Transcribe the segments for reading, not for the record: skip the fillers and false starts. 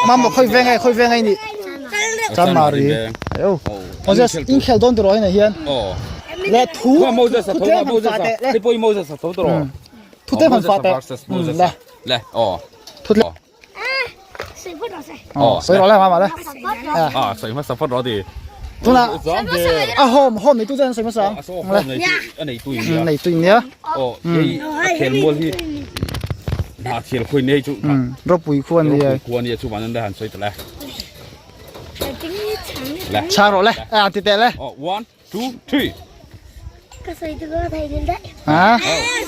Mamma khawi veng nge khawi veng nge i nih? Chanmari. Ayo. Moses in khel dawn tiraw hei hian. Le thu thu tlem han fa teh le. Thu tlem han fa teh. Le. Le aw. Thu tlem. Aw sawi rawh le mama le. Ah sawi hmasa phawt rawh ti. Tuna a home home nei tu chuan sawi hmasa ang. Home nei tu a nei tu in nia. Nei tu in nia. Aw hei a khel mual hi hna thial khawi nei chu. Ropui khu an nia. Ropui khu an nia chu van an han sawi ta le. Le. Chang rawh le. A ti teh le. Aw 1 2 3. Ka sawi tu ka thei dil daih. Ha?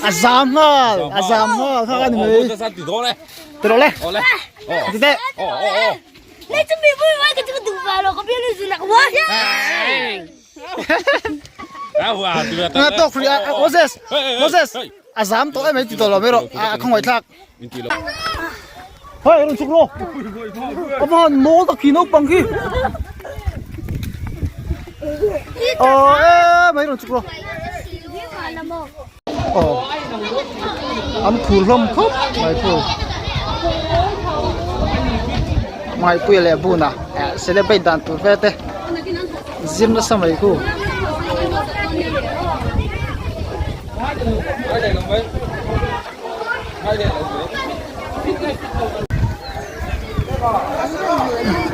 A zam nghal. A zam nghal kha ani mai. Aw ti dawn le. Ti rawh le. Aw le. Aw. Ti teh. Aw aw aw. Nei chu mi vui vai ka chu ka duh ve lo ka bial ni zunak wa. Nga tawk ri a Moses Moses a zam tawh em ai ti tawh lo mai rawh a khawngaih thlak. Hei rawn chhuk rawh. A va han mawl tak khi naupang khi. Aw e mai rawn chhuk rawh. Aw an phur hlawm khawp mai khu. Maipuia leh buna celebrate dan tur vel te zir nasa mai khu.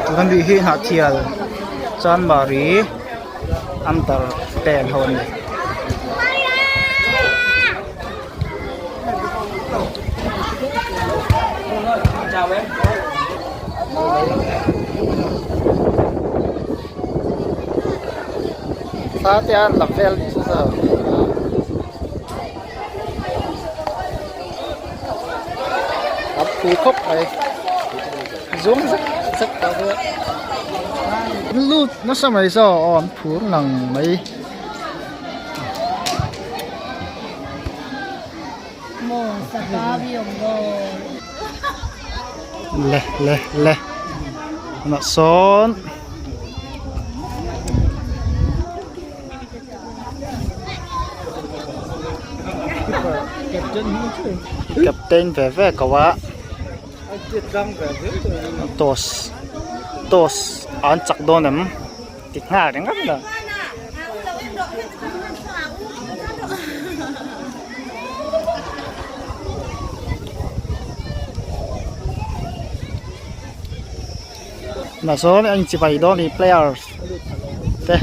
Tuna mi hi Hnahthial Chanmari under ten ho an ni. Thla te an la vel ni chu zawk. A phu khawp mai zawng zek zek tah pawh lut nasa mai saw aw an phur ngang mai. Le le le tunah sawn. Captain ve ve ko a toss toss an chak dawn em ti nghal ringawt lo. Tunah sawn a inchibai dawn a ni players te.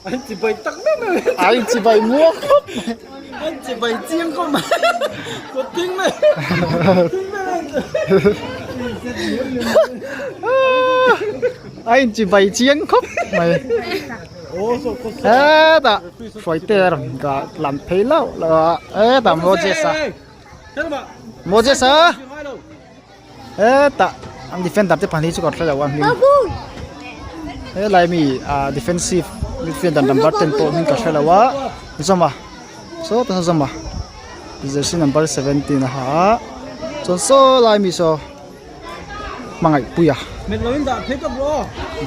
An chibai tak meuh meuh e. A inchibai muang khawp mai. An chibai chiang khawp mai. Kawt ding mai. Ding mai. A inchibai chiang khawp mai. Hetah Hruaite a rawn tlan phei lauh lauh a hetah Moses a Moses a hetah an defender te pahnih chu ka hre lo a hming helai mi ah defensive midfielder number ten pawh hming ka hre lo a Zoma sawtah saw Zoma jersey number 17 a ha a chuan saw lai mi saw. Hmangaihpuia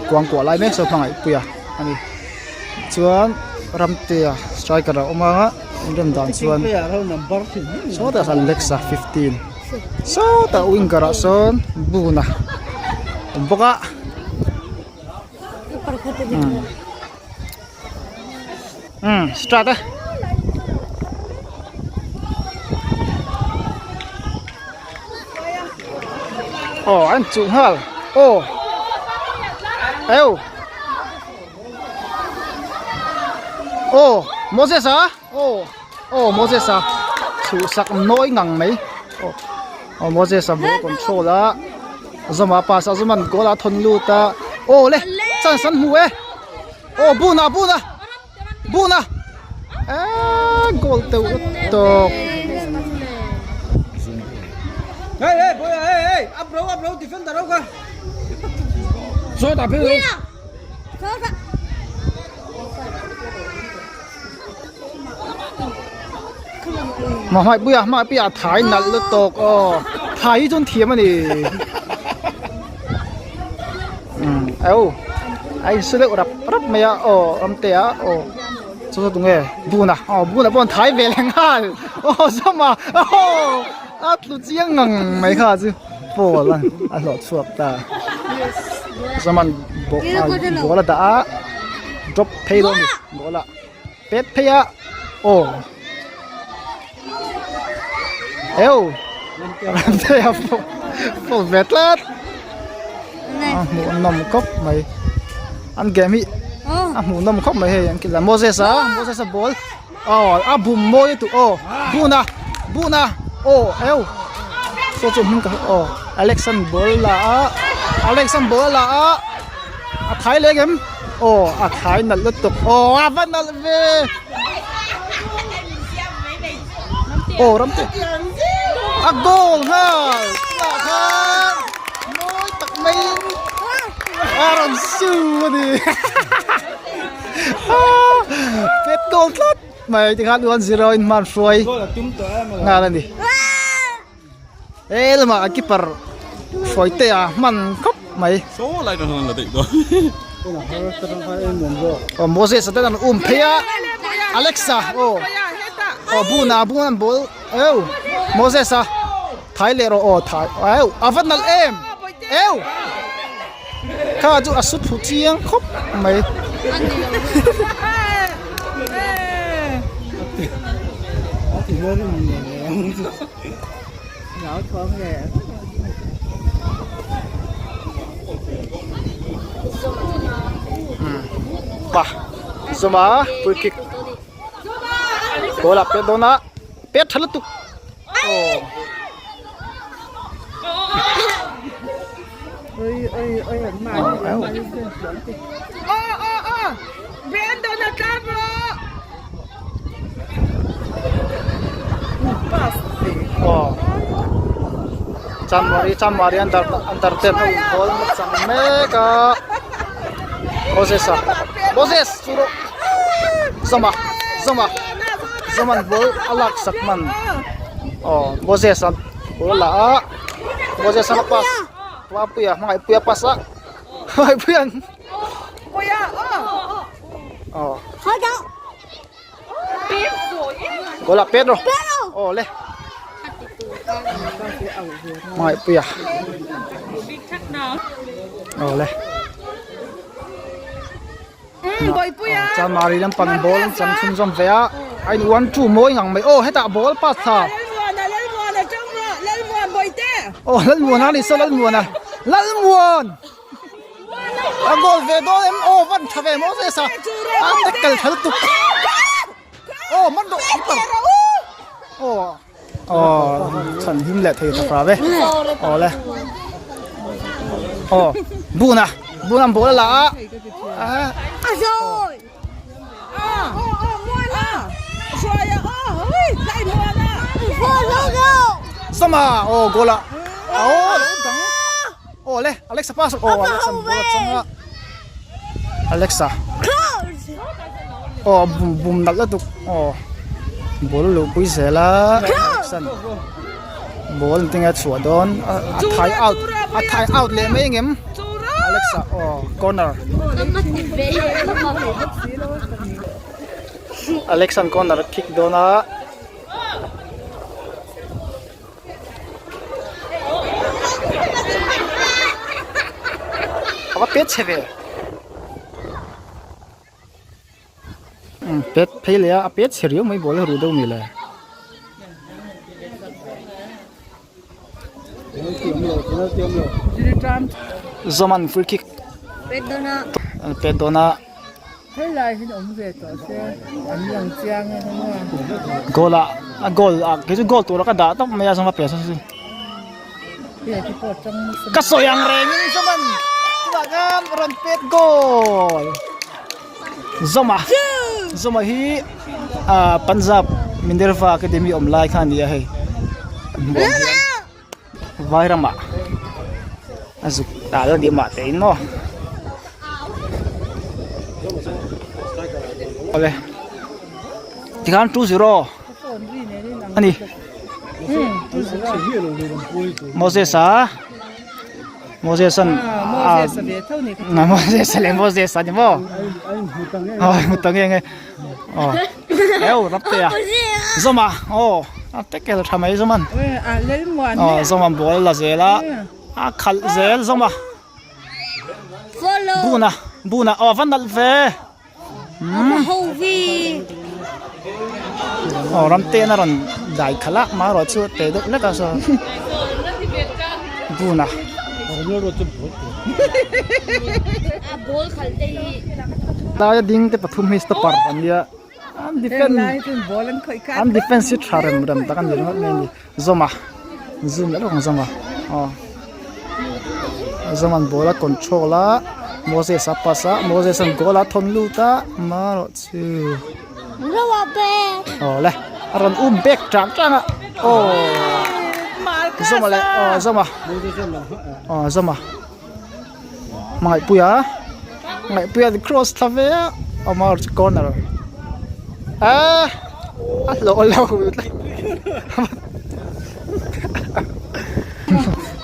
kuangkuah lai mek chu Hmangaihpuia a ni chuan Ramtea striker a awm a inrem dan chuan sawtah sawn Alexa 15 sawtah winger ah sawn Buna a awm bawk a umm start e. Aw an chuh nghal aw eu aw Moses a aw aw Moses a chhuh sak nawi ngang mai aw aw Moses a ball control a Zoma pass a Zoma'n goal a thawn lut a aw le chance an hmu e aw bun a bun a. Buna eee goal teuh tawk. Hey hey boy hey hey up ro up ro defender ro ka. Zo ta phei ro. Ma hmai puia hmai puia thai nalh lutuk aw thai hi chuan thiam a ni. Umm au a insu deuh rap rap mai a aw Ramtea aw. Chu chu tunge Buna aw Buna pawh an thai ve leh nghal aw Zama aw a tlu chiang ngang mai kha chu ball a a hlawh chhuak ta Zaman ball a dah a drop phei dawn a ni ball a pet phei a aw eu Ramtea pawh ve tlat a hmuh nawm khawp mai an game hi a hmuh nawm khawp mai hei an kila Moses a Moses a ball aw a bum mawi lutuk aw Buna Buna aw eu saw chu hming ka aw Alexan ball la a Alexan ball la a a thai leh em aw a thai nalh lutuk aw a va nalh ve aw ramte a goal nghal tunah khan mawi tak maiin a rawn su a ni pet goal tlat mai tikhan 1-0 in hman hruai nghal a ni. He lamah a keeper Hruaitea hman khawp mai. Aw Moses a ten an um phei a Alexa aw aw Buna Buna an ball eu Moses a thai leh rawh aw thai eu a va nalh em eu kha chu a su thu chiang khawp mai. Pa Zuma free kick goal a pet dawn a pet tha lutuk aw aw chanmari chanmari an dar an dar ten a inbual chang mek a Moses a Moses chu rawh Zama Zama Zaman ball a lak sak hman aw Moses a ball a la a Moses a pass Papuia hmangaihpuia pass a hmangaihpuia'n aw goal ah pet rawh aw le hmangaihpuia aw le Chanmari lampang ball an chang chhunzawm ve a a in 1 2 mawi ngang mai aw hetah ball pass tha aw Lalmuana a ni saw Lalmuana Lalmuan a goal ve dawn em aw van tha ve Moses a a tackle tha lutuk aw man rawh keeper aw aw chhan him leh thei ta fra ve aw le aw buna buna an ball a la a Sama aw goal a aw lo dang aw le Alexa pass aw Alexa ball a chang a Alexa aw bum bum nalh lutuk aw ball a luhpui zel a Alexan ball engtin nge a chhuah dawn a thai out a thai out leh mai engem Alexa aw corner Alexan corner a kick dawn a. A va pet chhe ve pet phei leh a a pet chhe riau mai ball a ru deuh ni le Zawman free kick pet dawn a. Helai hi awm ve tawh se an lang chiang e Goal ah a goal ah kei chu goal tur a ka dah tawp mai a sawma pe saw chu ka sawi ang reng in sawman chutah khan rawn pet goal Zawma Zawma hi ah Punjab Minerva Academy awm lai kha a ni a hei Vairamah a zuk tal a ni mah te in maw awle tikhan 2-0 a ni Moses a Moses an a Moses a leh Moses a ni maw a hmu ta nge nge. Aw eu rapte a Zawma aw a tackle tha mai Zawman aw Zawman ball la zel a a khalh zel Zawma Buna Buna aw a va nalh ve. Aw ram ten a rawn dai khalh a marawh chu a teh deuh hlek a saw bun a. Laia ding te pathum hi stopper an nia an defend an defense hi tha rem rem tak a ni ringawt mai a ni Zawma zoom leh lawk ang Zawma aw Zawma'n ball a control a Moses a pass a Moses an goal a thawn lut a marawh chu aw le a rawn um bek tang tang a aw Zawma leh aw Zawma aw Zawma Hmangaihpuia Hmangaihpuia an cross thla ve a amarawh chu corner ah a hlawh lo tlat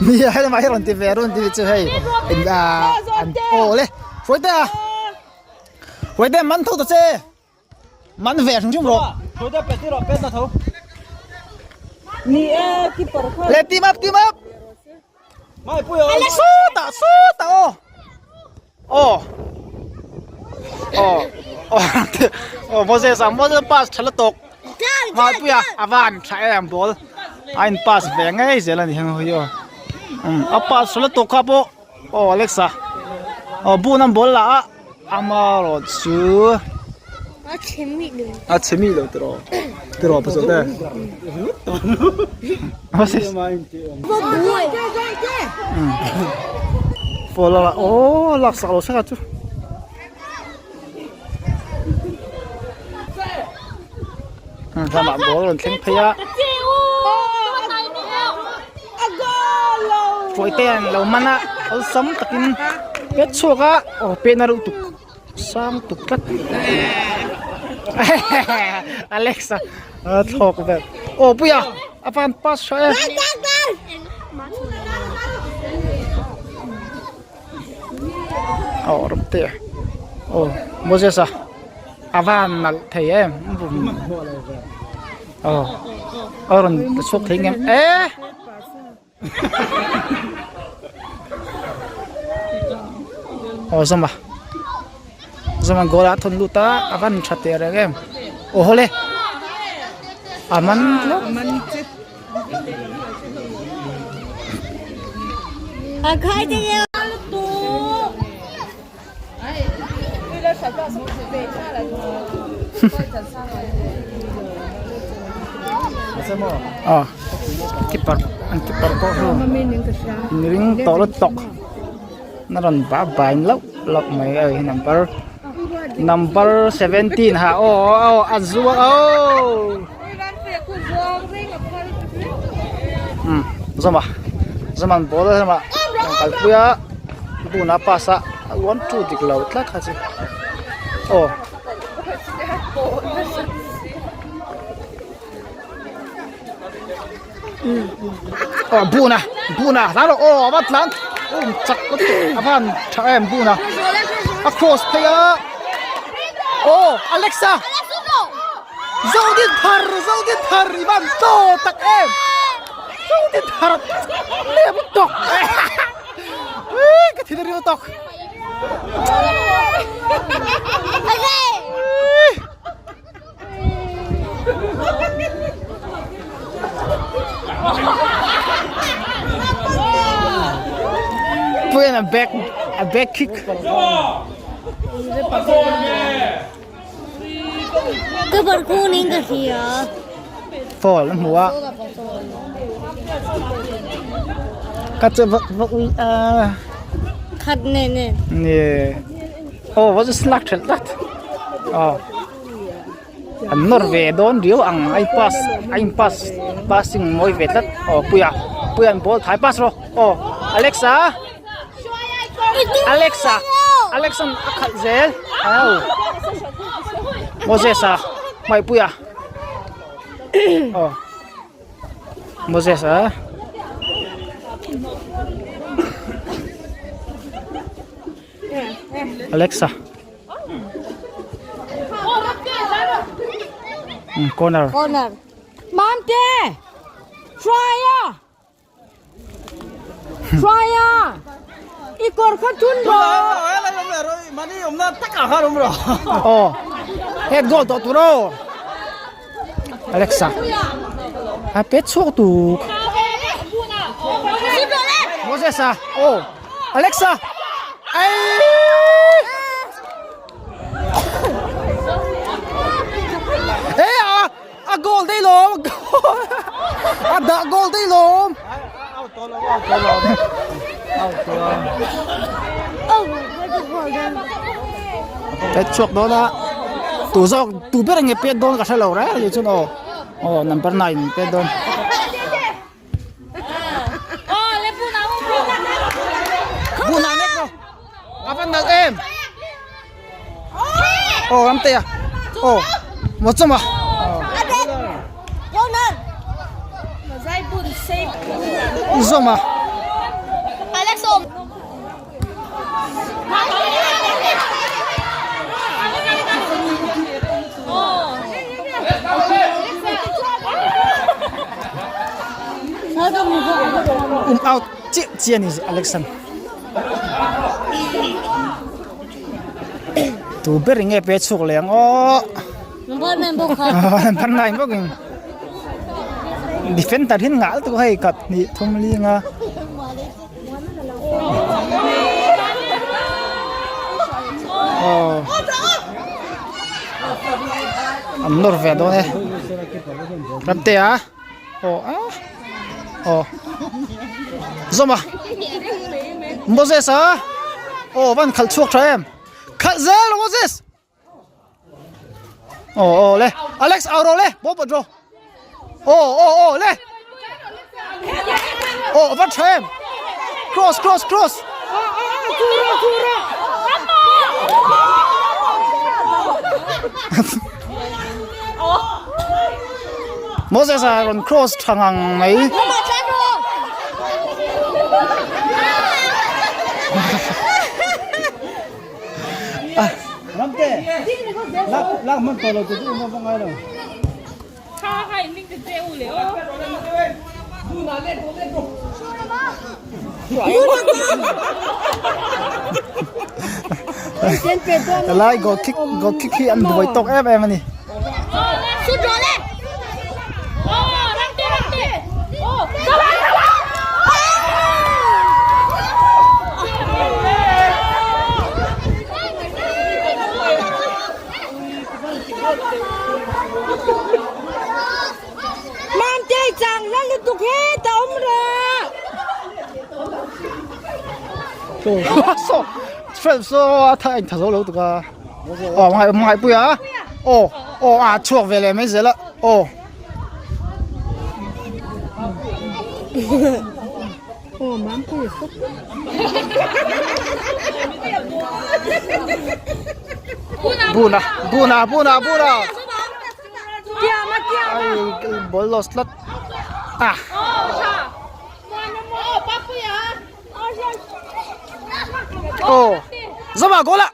nia helama hi rawn ti ve rawn ti chu hei ah an aw le Hruaitea Hruaitea man tho ta che. Man ve hrim hrim rawh. Le team up team up. Sawtah sawtah aw. Aw. Aw. Aw Moses a Moses pass tha lutuk. Hmaipuia a van tha em ball. A in pass ve ngei zel a ni heng hi aw. A pass tha lutuk kha pawh. Aw Alexa. Aw bun an ball la a. Amarawh chu A chhe mih lo. A chhe mih lo tiraw. Tiraw pasal te. Phone la aw lak sak lo sak a chu. Ramah ball rawn thleng phei a. Puaite an lo man a awlsam takin pet chhuak a aw pet na reuh tuk sang tuk tlat Alex a thlawk vel aw puia a van pass tha e. Aw rawng te aw Moses a a van nalh thei em aw a rawn chhuak thei ngem e aw zawma zawma goal ah a thawn lut a a van tha teh reng em aw hawle a man hlauh. Aw keeper an keeper pawh chu inring tawh lutuk na rawn bah bain lauh lauh mai a hei number number 17 ha aw aw a zuang aw. Zawma Zawma'n ball a lamah rawn kalpui a buna pass a a uan tu dik lo tlat kha chu aw. Aw buna buna hla rawh aw a va tlan um chak lutuk a van tha em buna a cross phei a aw Alexa. Zodin thar Zodin thar i van chaw tak em Zodin thar lem tawk ka thil riu tawk Put in a back a back kick. Ka bar khu ning ka hria. Fall a hmu a. Ka che va va ui a. Khat ne ne. Nge. Oh, va chu slak thelh tlat. Oh. An nawr ve dawn riau ang ai pass a in pass passing mawi ve tlat. Oh, puia. Puia an ball thai pass rawh. Oh, Alexa. Alexa Alexa a khalh zel au Moses a hmaihpuia aw Moses a Alexa. Corner. Corner. Mamte! Hruaia! Hruaia! I kawr kha thun rawh! Aw, head goal tawh tur aw. Alexa. A pet chhuak tuk. Moses a. Aw. Alexa. Ai! Ê a a goal đây lom a dah goal đây lom pet chhuak dawn a tu zawk tu ber nge pet dawn ka hre lo reng reng chuan aw aw number 9 pet dawn. Buna nek ro. A van nalh em. Aw ram te a. Aw maw chawm a. Zawm a. Um out chiah chiah a ni Alexan. Tu ber nge pe chhuak leh ang aw. Number 9 bawk in. Defender hin ngal tu hei kat hnih thum linga. Aw an nawr ve dawn e ramte a aw a aw zawm a Moses a aw van khalh chhuak tha em khalh zel Moses Aw aw le Alex au rawh le ball pawt rawh aw aw aw le aw a va tha em cross cross cross Moses a rawn cross tha ngang mai. Helai goal kick goal kick hi an buai tawk em em a ni. So 12 so a tha eng tha zo lo tuk a aw ngai ngai pui a aw aw a chhuak ve leh mai zel a aw Buna buna buna buna ai ball lost tlat ah Aw zama goal ah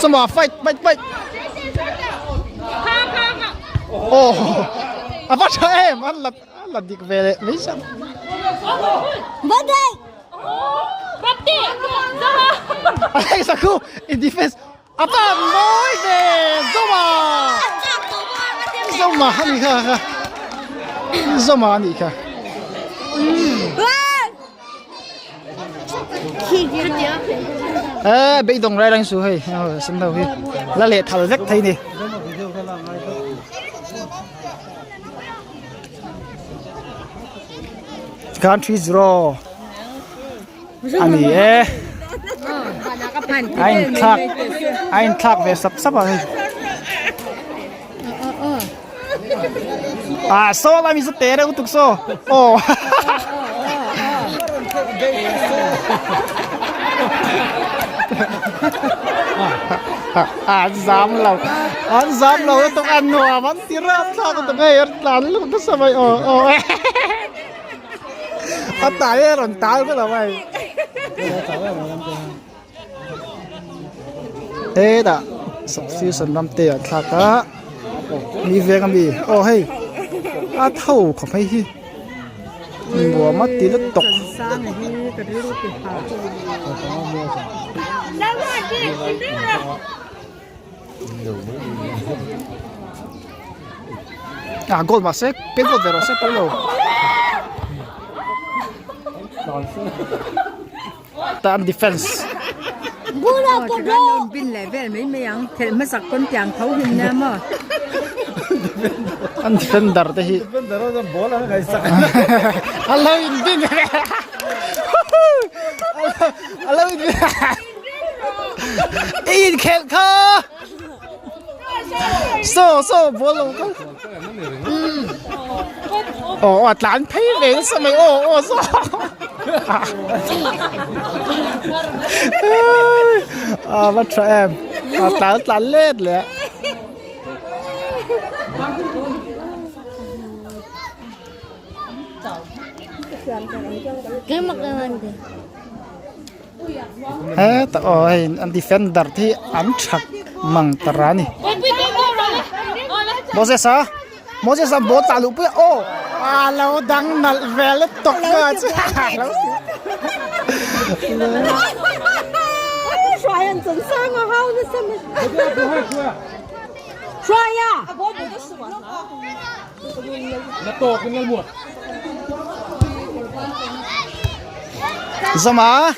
Zama fight fight fight Aw a va tha em an la an la dik ve leh mai chiang. Alexa khu in defense a pa mawi ve Zoma Zoma a nih kha kha Zoma a nih kha. Ê beidawng rai reng su hei sen ho hi la leh thal vek thei ni. Country zero a ni e a inthlak a inthlak ve sap sap a hei ah saw lai mi chu te reuh tuk saw aw ah zam lo. An zam lo lutuk a nuam an ti rap thlak lutuk hei an tlan lutuk nasa mai aw aw a tai a rawn tal vek lo hei. Hetah substitution ram te ah thlak a mi veng ami aw hei a tho khawp hei hi nuam a ti lutuk. A goal mahse pet goal ve rawh se pawilo. Tan defense. Bin leh vel mai mai ang khelh hmasak pawn tiang tho him nia maw. An defender te hi. Defender ho chuan ball an ngaihsak. A lo in bin. A lo in bin. I inkhelh kha. So so ball lo kal. Aw a tlan phei ve nasa mai aw aw so. A va tha em. A tlan tlan let leh. Hetah aw hei an defender te hi an that mang ta ra a ni Moses a Moses a ball tah luh pui a aw a lo dang nalh ve lutuk a chu Zama.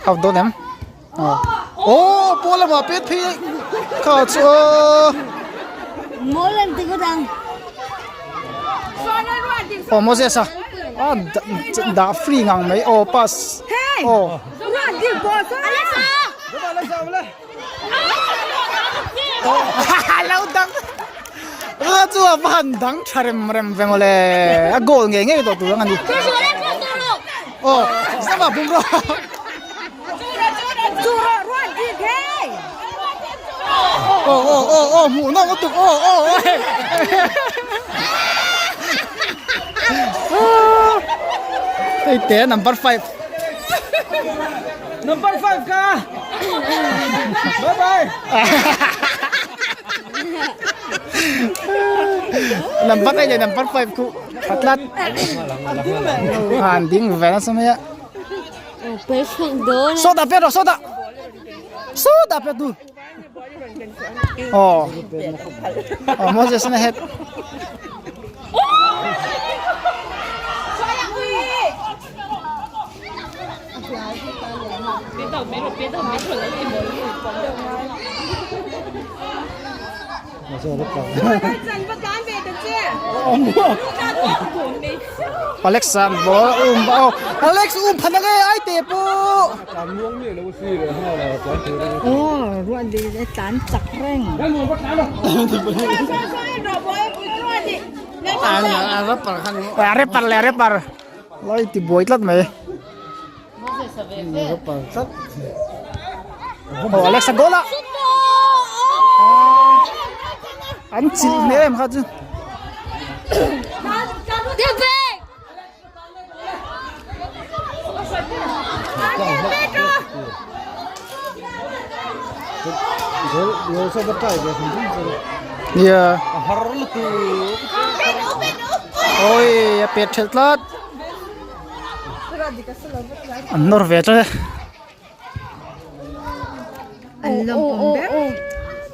Out dawn em? Oh, ball lama pet phei kha chu aw. Aw Moses a a dah free ngang mai aw pass aw. Lo dang a chu a va han dang tha rem rem ve mawle a goal ngei ngei tawh tur ang a ni. Aw zama bum rawh. Aw aw aw aw hmuh nawk lutuk aw aw aw hei te number 5 Number 5 ka Bye bye Number 8 leh number 5 khu khat tlat an ding ve nasa mai a Sawtah pet rawh sawtah sawtah pet tu aw aw Moses na het Alex a ball a um aw Alex um phan ange ai te pawh Aw ruah leh tlan chak reng. A repar leh a repar lai ti buai tlat mai aw Alex a goal a an chilh hmel em kha chu. Yeah. Oi, a pet thelh tlat. An nawr ve tlat e. An lawm awm ber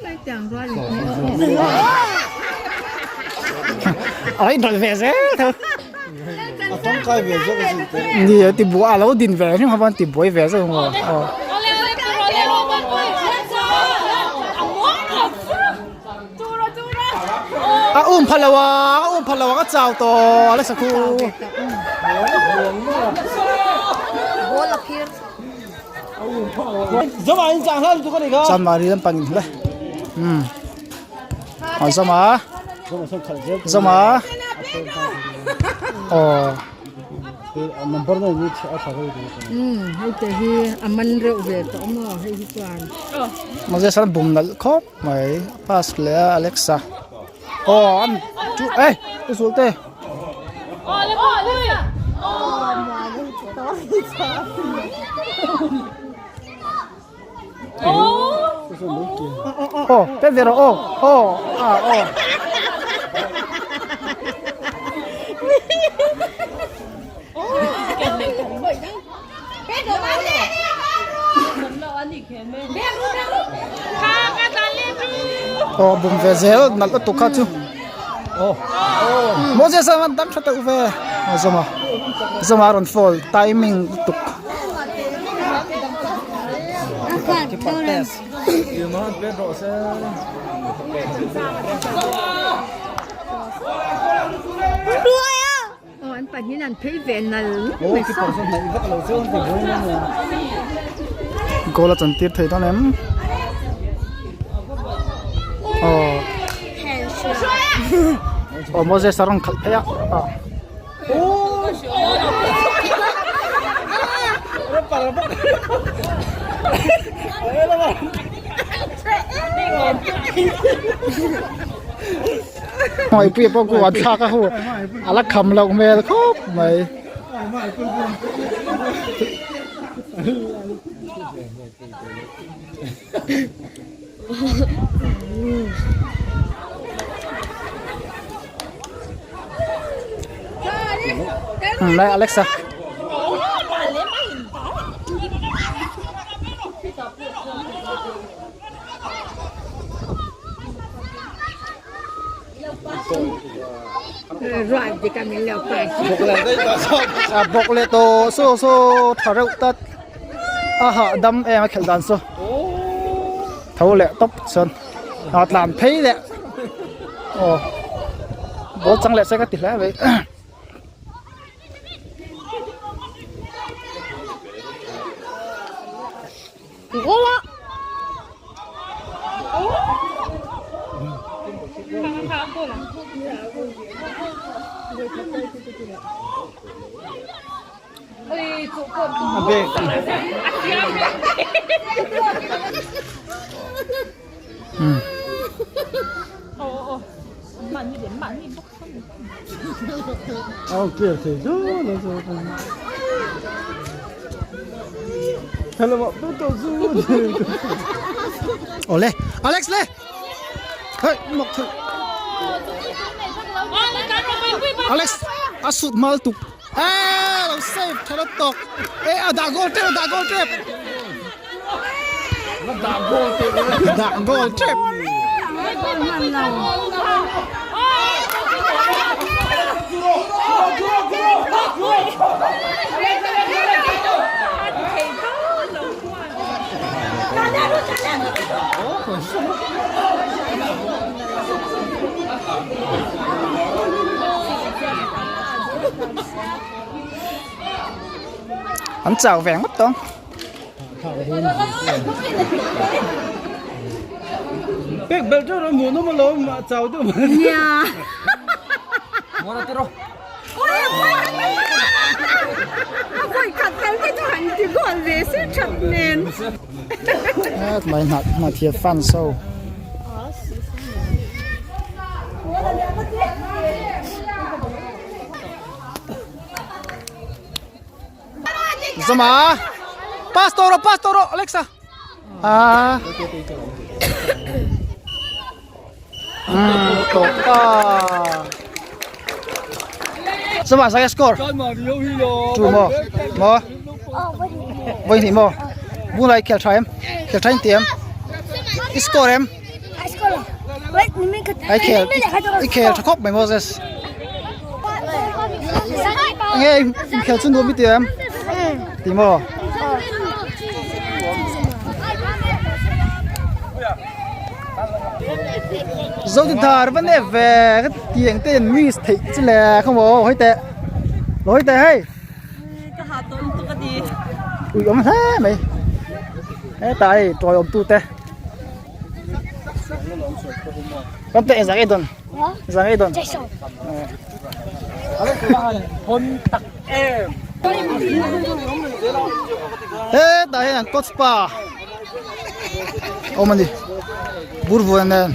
mai tiang rual in A inrawlh ve zel tho. A tangkai ve zawk a sin te. Ni a ti buai a lo din ve hrim kha ti buai ve zawk maw. Aw. A um pha lo a, a um pha lo a ka chau tawh a la sakhu. Chanmari lampang in hle umm a zama zama aw. Umm hei te hi a man reuh ve tawh maw hei hi chuan. Moses an bum nalh khawp mai a pass leh a Alexa aw an chu eh i sul te. Aw pet ve rawh aw aw ah aw. Aw bum ve zel nalh lutuk kha chu aw Moses a man dam tha teuh ve a zawm a zawm a rawn fall timing lutuk. Aw an pahnihin an phei ve nal mai saw. Goal a chantir thei dawn em? Aw. Aw Moses a rawn khalh phei a. Hmaipuia pawh ku an thlak a hu a la kham loh hmel khawp mai. Đây Alexa. Bawk leh tawh saw saw tha reuh tlat a hahdam em a khelh dan saw tho leh tawp chuan a tlan phei leh aw ball chang leh se ka ti hle mai. Awle Alex le hei mak thei Alex a sut mal tuk e lo save tha rat tawk e a dah goal tep a dah goal tep dah goal tep dah goal tep An chau ve ngawt tawng. Pek bel chu ro mu no ma lo ma chau tu ma. Nia. Mora te ro. A vawi khat kal te chu han ti goal ve se that nen. Mai hnah hnah thiat fan so. Zama pass tawh rawh pass tawh rawh Alexa ah tawh ta Zama sai score tu mo mo voi hnih mo bunglai khel tha em khel tha in ti em i score em Ai khel i khel tha khawp mai Moses. Nge in khel chu nuam i ti em? Ti maw? Zo ti thar va ne ve ka tiang te in miss theih chi le kha maw hoi teh. Lo hoi teh hei. Ka ha tawn tuk a ti. Ui awm hle mai. Hetah hei tawi awm tu te. Kan te zang ei don. Zang ei don. Hon tak. Hetah hian an coach pa awm a ni burvuan nen.